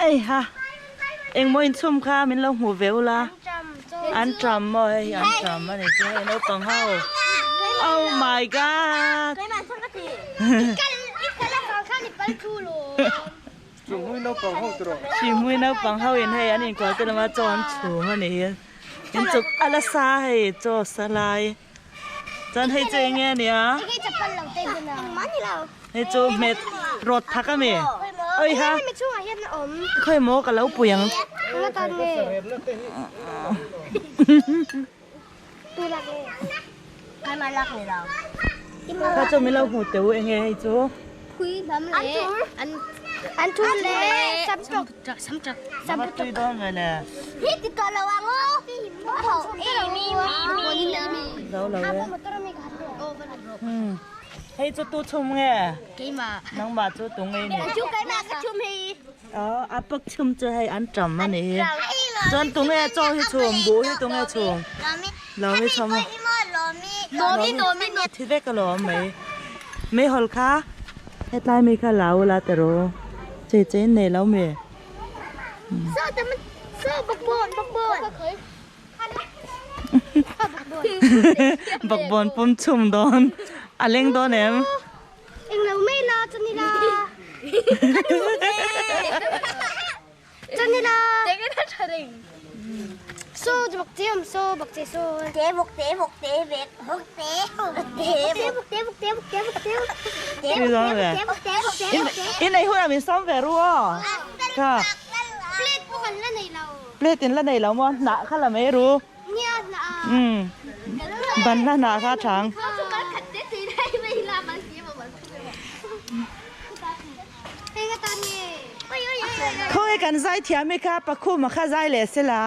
Eiha engmaw inchhum kha min lo hmuh ve ula an ṭam maw hei hi an ṭam a ni chu hei naupang ho oh my god Chhimhmui naupang ho in hei an inkual te lama chaw an chhum a ni hi inchuk a la sa hei chaw sa lai. Chuan hei chu enge a nia? Hei chu hmet rawt thak a mi? Oi ha! Khawi maw ka lo pui ang. Kha chu min lo hmu teh u enge hei chu? Tui dawn ve le. Zo lo e. Hei chu tu chhum nge? Nangmah chu tu ngei ni? Aw a pak chhum chu hei an tam a ni hi. Chuan tu nge chaw hi chhum buh hi tu nge chhum? Lawmi chhum a. Thi vek alawm mai. Meihawl kha hetlai mi kha la ula teh ru. Chei chei in nei lo mi. Bakbawn pum chhum dawn a leng dawn em? In ei hunah min sawm ve ru aw kha plate in la nei lo maw hnah kha la mai ru umm ban hla hnah kha a tha ang. Khawnge kan zai thiam hi kha Pakhuma kha zai leh se la.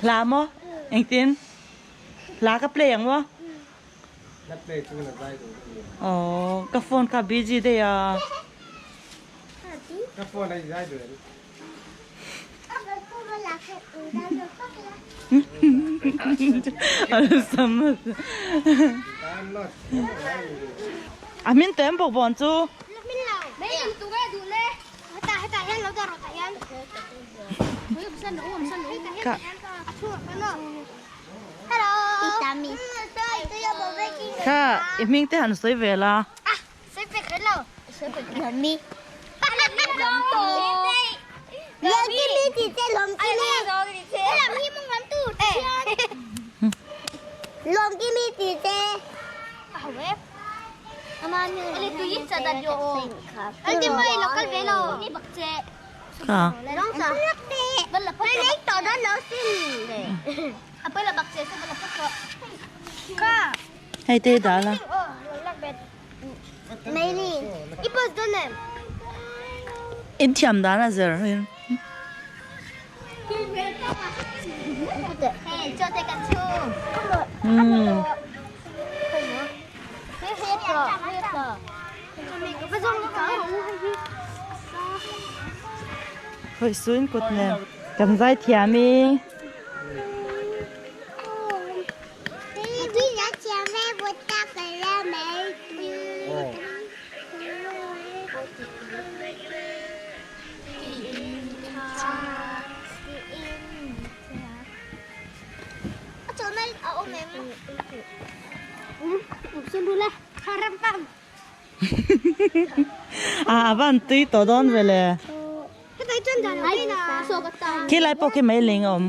Hla maw? Engtin? Hla ka play ang maw? Aww ka phone kha busy daih a. A hmin tawh em bawkbawn chu? Kha i hming te han sawi ve la. Hei te dah la. In thiam dan a zir in. Khawih suin kut nen kan zai thiam i. A a van tui tawh dawn ve le. Khi lai pawh khi mai ling a awm.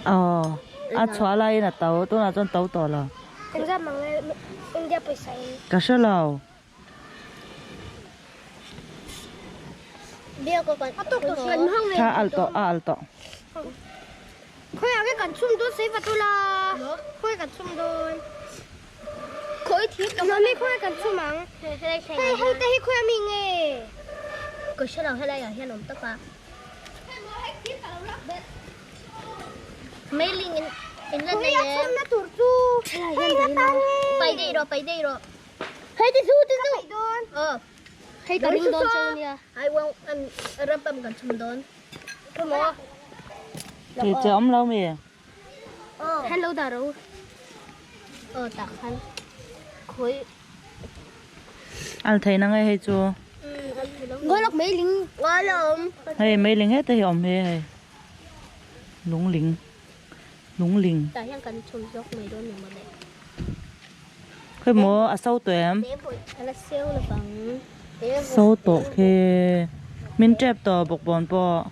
Aw a chhuah laiin a to tunah chuan to tawh lo. Ka hre lo. Kha a alh tawh a alh tawh. Thì chờ ông lâu mì. Al thei na nge hei chu. Hei meiling heta hi a awm hi hei. Lungling. Lungling. Khawi maw a so tawh em? So tawh khi. Min tep tawh bawkbawn pawh.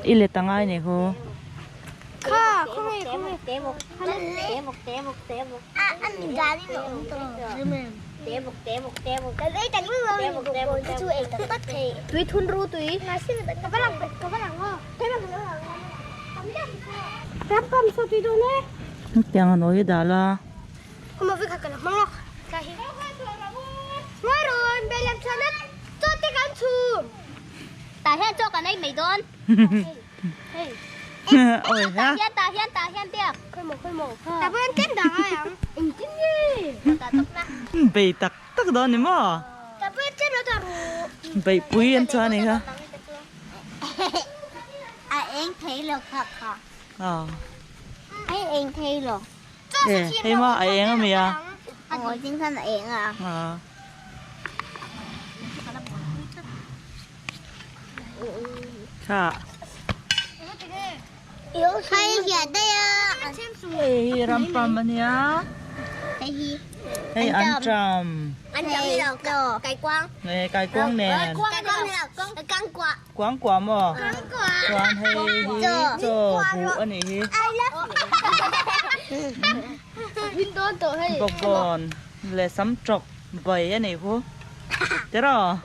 I let a ngai nih khu. Hetiang a nawi hi dah la. Bei tak tak dawn ni maw? Beihpui an chuan anih kha. Hei maw a eng ami a? Tha. Hei hi rampam a nia. Hei anṭam. Kaikuang nen. Kuangkuah maw? Chuan hei hi chaw buh a nih hi. Bawkbawn leh sam tawk bai a nih khu. Tiraw?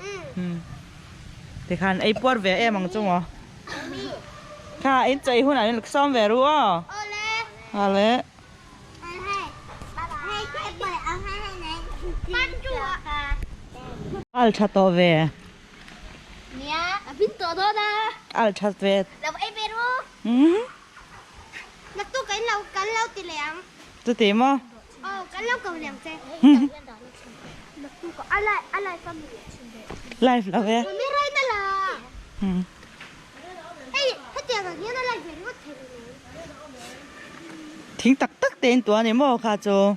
Tikhan ei puar ve em ang chu maw? Kha in chei hunah in sawm ve ru aw. Awle. Al tha tawh ve. Al tha ve. Chuti maw? Live lo ve. Thing tak tak te in tuah a ni maw kha chu.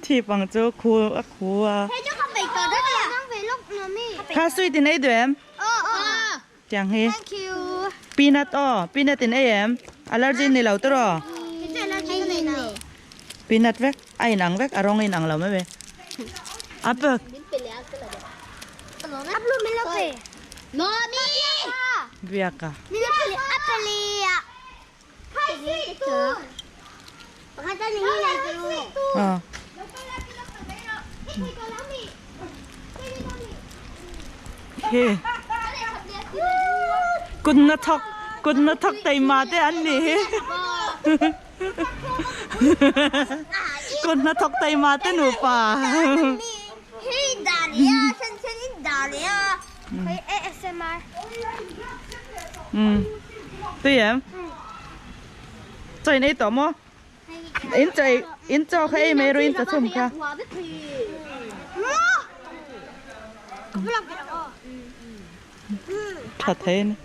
Thip ang chu khu a khu a. Kha sweet in ei duh em? Tiang hi. Peanut aw, peanut in ei em? Allergy ni lo tur aw. Peanut vek a inang vek a rawng a inang lo mai mai. A pe. Biak a. Kut hnathawk kut hnathawk taima te an nih hi. Kut hnathawk taima te nupa. Umm tui em? Chaw in ei tawh maw? In chaw ei in chaw kha ei mai ru in chawchhum kha. Tha thei a ni.